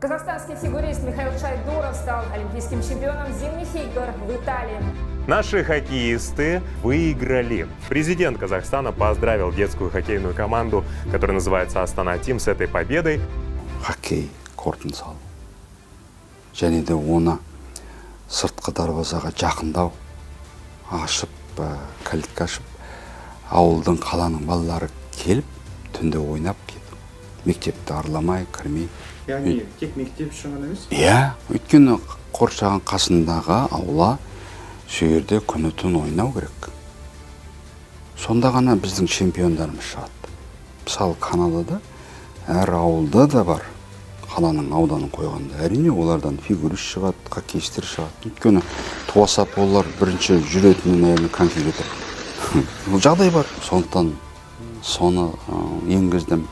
Казахстанский фигурист Михаил Шайдуров стал олимпийским чемпионом зимних игр в Италии. Наши хоккеисты выиграли. Президент Казахстана поздравил детскую хоккейную команду, которая называется «Астана Тим», с этой победой. Хоккей кортын салу және де оны сыртқы дарбазаға жақындау ашып, калитка ашып, ауылдың, қаланың балалары келіп, түнде ойнап кету, мектепті араламай кірмей. Яғни тек мектеп үшін ғана емес? Иә, өйткені қоршаған қасындағы аула, сол жерде күні түн ойнау керек. Сонда ғана біздің чемпиондарымыз шығады. Мысалы, Канадада әр ауылда да бар, қаланың ауданын қойғанда, әрине, олардан фигурист шығады, хоккейистер шығады. Өйткені туа сап олар бірінші жүретіні, наверное, конькиге отырады. Бұл жағдай бар, сондықтан соны енгіздім.